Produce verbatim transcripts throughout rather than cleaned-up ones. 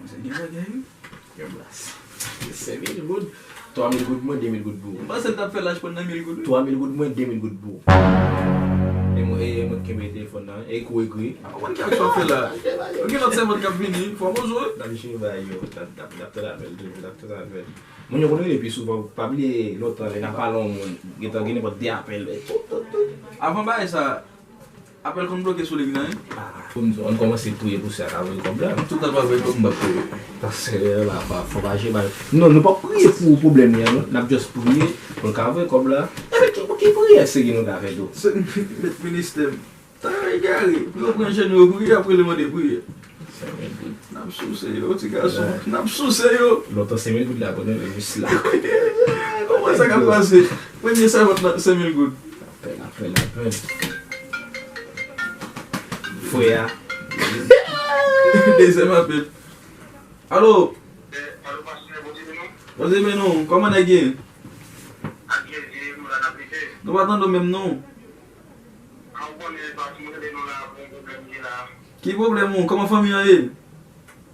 Gen bagay wi. Yon blas. Senk mil goud. Twa mil goud mwen, de mil goud pou ou. M panse l t ap fè lach pran nan mil goud wi. Twa mil goud mwen, de mil goud pou ou. E mwen, e mwen ki kenbe telefòn nan, e kou egri. A konprann ki aksyon ap fè la. Yo gen lòt sèvant k ap vini, fò w jwe. N ap jwe bay yo, n ap, n ap, n ap tann apèl toujou, n ap tann apèl. Moun yo konn rele pi souvan, pa bliye lontan lè n ap pale yon moun, gentan gen nenpòt de apèl. Avan bagay sa, apèl konn bloke sou liy nan wi. Pou m di w, ann kòmanse priye pou sè a ka voye kòb la. M tout tan pa voye kòb, m p ap priye. Paske la, pa, fò pa jwe mal. Non, nou p ap priye pou pwoblèm li an, non. N ap just priye pou l ka voye kòb la. Epi ki, ki priyè serye nou ka fè tou? Se met ministè m. Ta egare, pou yo pran jenou yo priye, apre li mande priye. N ap souse yo, ti gason. N ap souse yo. Lontan senk mil goud la konn rive jis la. Kòman sa ka pase? Premye sèvant nan senk mil goud. Apèl, apèl, apèl. Frè a. Dezyèm apèl. Alo? Alo, pastè, Bondye beni w. Bondye beni w. Kòman nèg ye? Ak Jezi, nou la n ap lite. Nou pa tande w menm non. An ou konnen, pati m rele nou la pou yon pwoblèm ki la. Ki pwoblèm ou? Kòman fanmi an ye?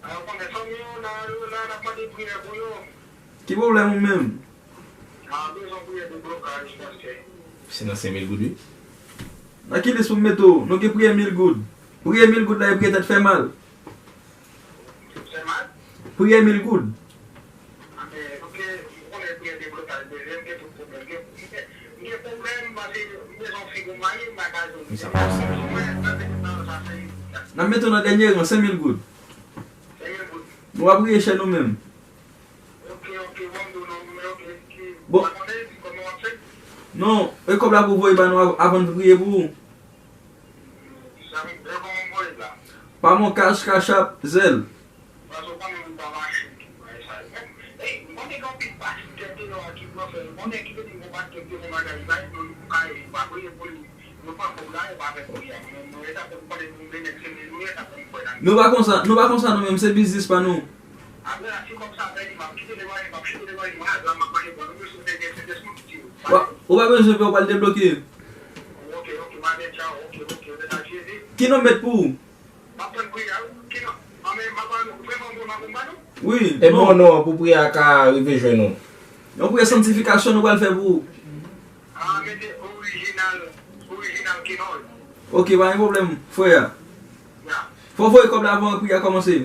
An ou konnen fanmi an la, yo la, n ap mande priyè pou yo. Ki pwoblèm ou menm? An bezwen priyè deblokaj, pastè. Se nan senk mil goud wi. Nan ki lis pou m mete w? Nou gen priyè mil goud. Priyè mil goud la e priyè tèt fè mal. Tèt fè mal? Priyè mil goud. Anben, ok, ou konnen priyè deblokaj bezwen, m gen tout pwoblèm. M gen, m gen pwoblèm, paske m bezwen yon fi pou m marye, m pa ka jwenn. Sa pa sa. N ap mete w nan dènye ran, senk mil goud. Senk mil goud. Nou pa priye chè nou menm. Ok, ok, ban m di w non, men ok, ki, bon, pa konnen kòman w ap fè? Non, e kòb la pou voye ba nou av- avan n priye pou ou. Sa m, e kòman m voye l la? Pa mon kach, kachap, zèl. Paske w konnen moun pa mache ki bagay sa yo. Menm, ey, m konnen gen anpil pastè deyò a ki pran fè, m konnen ki te di m gon pastè ki te fè bagay sa, epi yo pa priye pou li, yo pran kòb la, yo pa fè priyè. Mwen, mwen, e ta pou m konnen pou m vin, se li, mwen, e ta pou m kwè nan li. Nou pa konsa, nou pa konsa nou menm, se biznis pa nou. Apre la, si kòb sa pèdi, m ap kite levanjil, m ap chite levanjil, mwen al la, m ap mache pran nou, mesye, se gen Sentespri ki di yo. Ou pa bezwen pè, ou pral debloke. Ok, ok, m a gen tcha, ok, ok, rete ak Jezi. Ki non m met pou ou? M ap tann priyè a wi. Ki non? Anmè, m ap al vrèman bon non pou m ba nou? Wi, e non. Bon non pou priyè a ka rive jwenn ou. Yon priyè sanktifikasyon nou pral fè pou ou. A, mete orijinal, orijinal Kenòl. Ok, pa gen pwoblèm, frè. Ya. Fò w voye kòb la avan priyè a kòmanse.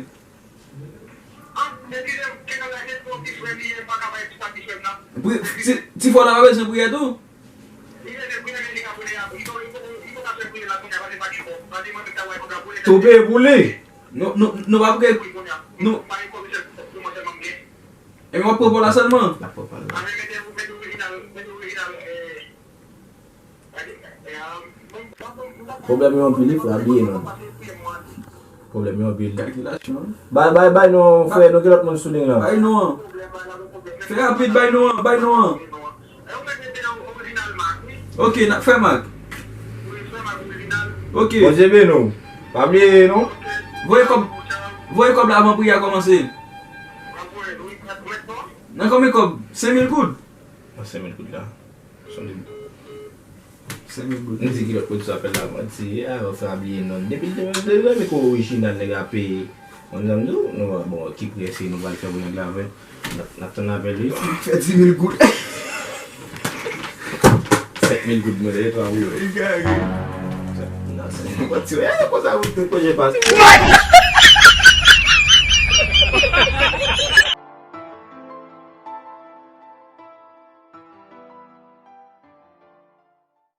An, eskize m, Kenòl la se pou ti frè m li ye, m pa ka bay ti pa ti frè m nan. Pri, ti, ti frè w la pa bezwen priyè tou? Li bezwen priyè, men li ka boule a. M poko, m poko ka fè priyè la kounye a, paske pa gen kòb. Paske mwen menm ta bay kòb la boule. Tou peye pou li. Nou, nou, nou pa priye. Nou. Ebyen w ap pran pa w la sèlman. L ap pran pa l la. Pwoblèm yo anpil wi frè, bliye non. Pwoblèm yo anpil. Kalkilasyon. Bay, bay, bay non, frè, nou gen lòt moun sou liy lan. Bay non an. Fè rapid, bay non an, bay non an. Ok, n ap fè Mak. Ok. Bondye beni w. Pa bliye non. Voye kòb, voye kòb la avan priyè a kòmanse. Nan konbyen kòb? Senk mil goud? Nan senk mil goud la. Sonde m. Senk mil goud. M di ki lòt moun sou apèl la, mwen di, a, ou fè a bliye non. Depi l te, te renmen kou orijinal nèg la peye. Mwen di, m di w, nou, bon, ki priyè se nou pral fè pou nèg la, men n ap, n ap tann apèl wi. Fè dis mil goud. Senk mil goud mwen te twa pou yo. Egare. Nan senk mil goud, ti wè, e konsa ou te konje pase.